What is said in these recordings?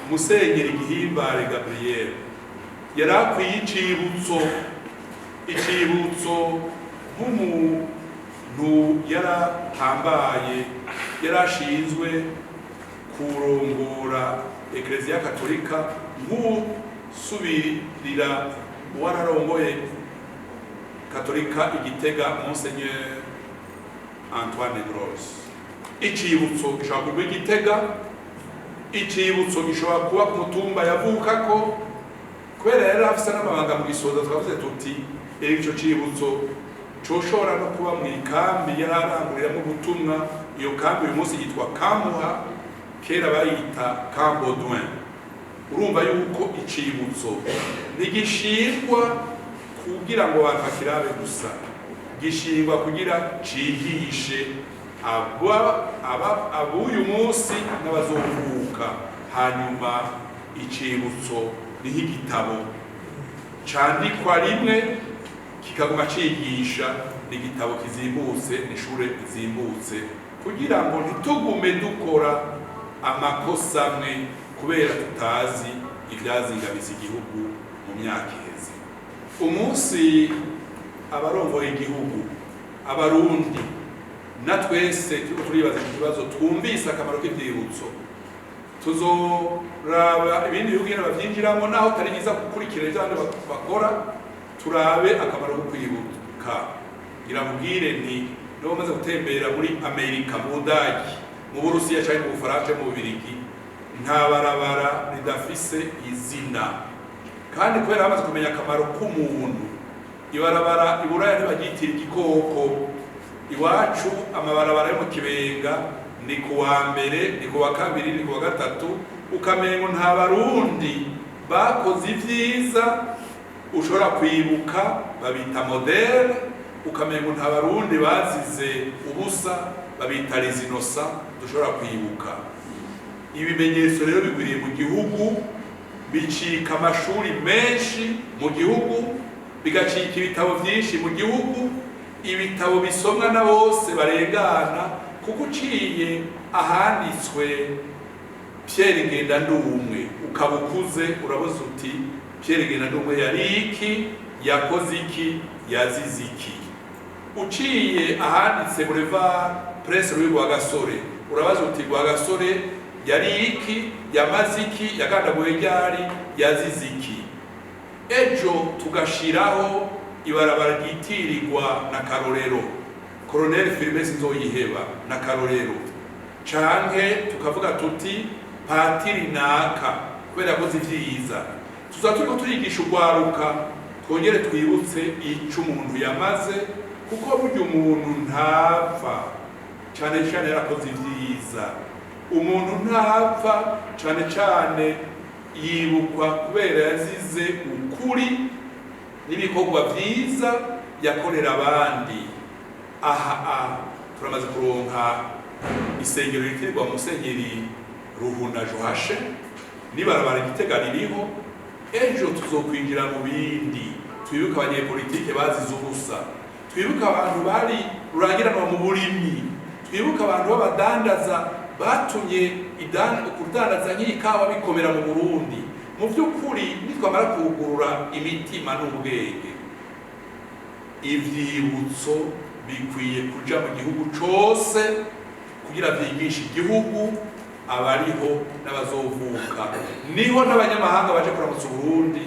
Musenyeri Gihimbare Gabriel yari akwiye icibutso, icibutso nk'umuntu yarahambaye, yarashinzwe kurongora Ekereziya Katolika, nk'usubirira uwararongoye Katolika Igitega, Monseigneur Antoine Gros. Icibutso gishobora kuba Igitega, icibutso gishobora kuba ku mutumba yavukako, kubera yari afise n'amabanga mu gisoza. Twavuze tuti ico cibutso coshobora no kuba mu ikambi yari aranguriramo ubutumwa. Iyo kambi uyu munsi yitwa Kamuha, kera bayita Camp Baudouin. Urumva yuko icibutso ntigishingwa kugira ngo abantu bakirabe gusa, gishingwa kugira cigishe ab'uyu munsi n'abazovuka hanyuma. Icibutso ni nk'igitabo candikwa rimwe kikaguma cigisha, ni igitabo kizimbutse, ni ishure rizimbutse, kugira ngo ntitugume dukora amakosa amwe kubera tutazi ivyazingamiza igihugu mu myaka iheze. Umunsi abarongoye igihugu, Abarundi na twese turiko turibaza iki kibazo, twumvise akamaro k'ivyibutso, tuzoraba ibindi bihugu ingene bavyinjiramo, naho atari byiza gukurikira ivyo abandi bakora. Turabe akamaro ko kwibuka. Ngira mubwire nti niba umaze gutembera muri Amerika, mu Budagi, mu Burusiya canke mu Bufaransa, mu Bubirigi, nta barabara ridafise izina. Kandi kubera bamaze kumenya akamaro k'umuntu, ibarabara i Buraya ntibaryitira igikoko. Iwacu amabarabara yo mu Kibenga ni ku wa mbere, ni ku wa kabiri, ni ku wa gatatu, ukamengo nta Barundi bakoze ibyiza ushobora kwibuka, babita modèles, ukamengo nta Barundi bazize ubusa, babita les innocents dushobora kwibuka. Ibimenyetso rero bigwiriye mu gihugu, bicika amashuri menshi mu gihugu, bigacika ibitabo byinshi mu gihugu, ibitabo bisomwa na bose barengana, kuko uciye ahanditswe Pierre Ngendandumwe ukaba ukuze, urabuze uti: "Pierre Ngendandumwe yari iki? Yakoze iki? Yazize iki?" Uciye ahanditse Boulevard Prince Louis Rwagasore, urabaza uti: "Rwagasore yari iki? Yamaze iki? Yagandaguye ryari? Yazize iki?" Ejo tugashiraho ibarabara ryitirirwa na Karorero Colonel Firmin Sinzoyiheba na Karorero, canke tukavuga tuti patiri naka kubera yakoze ivyiza, tuzaba turiko turigisha urwaruka, twongere twibutse ico umuntu yamaze, kuko burya umuntu ntapfa cane cane yarakoze ivyiza. Umuntu ntapfa, cane cane yibukwa kubera yazize ukuri n'ibikorwa vyiza yakorera abandi. Aha turamaze kuronka isengero ritirirwa Musenyeri Ruhuna Joashe, n'ibarabara Igitega ririho. Ejo tuzokwinjira mu bindi, twibuke abanyepolitike bazize ubusa, twibuke abantu bari rurangiranwa mu burimyi, twibuke abantu b'abadandaza batumye kudandaza nk'ikawa bikomera mu Burundi. Mu by'ukuri, nitwamara kugurura imitima n'ubwenge, ivyibutso bikwiye kuja mu gihugu cose kugira vyigishe igihugu, abariho n'abazovuka. Niho n'abanyamahanga baje kuramutsa Uburundi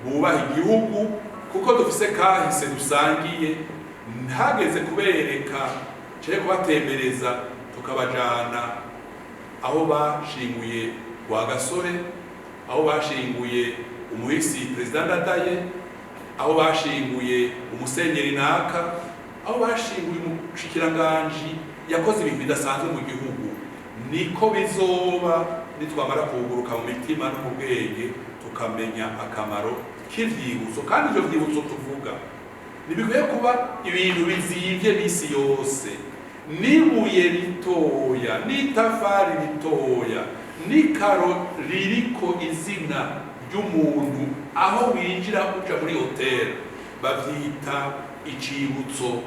bubaha igihugu, kuko dufise kahise dusangiye. Ntageze kubereka cye kubatembereza, tukabajana aho bashinguye Rwagasore, aho bashinguye umuhisi Perezida Ndadaye, aho bashinguye umusenyeri naka, aho bashinguye umushikiranganji yakoze ibintu bidasanzwe mu gihugu. Niko bizoba nitwamara kuguruka mu mitima no mu bwenge, tukamenya akamaro k'ivyibutso. Kandi ivyo vyibutso tuvuga ntibikwiye kuba ibintu bizimvye misi yose. N'ibuye ritoya, n'itafari ritoya, n'ikaro ririko izina ry'umuntu aho winjira uja muri hoteli, bavyita icibutso.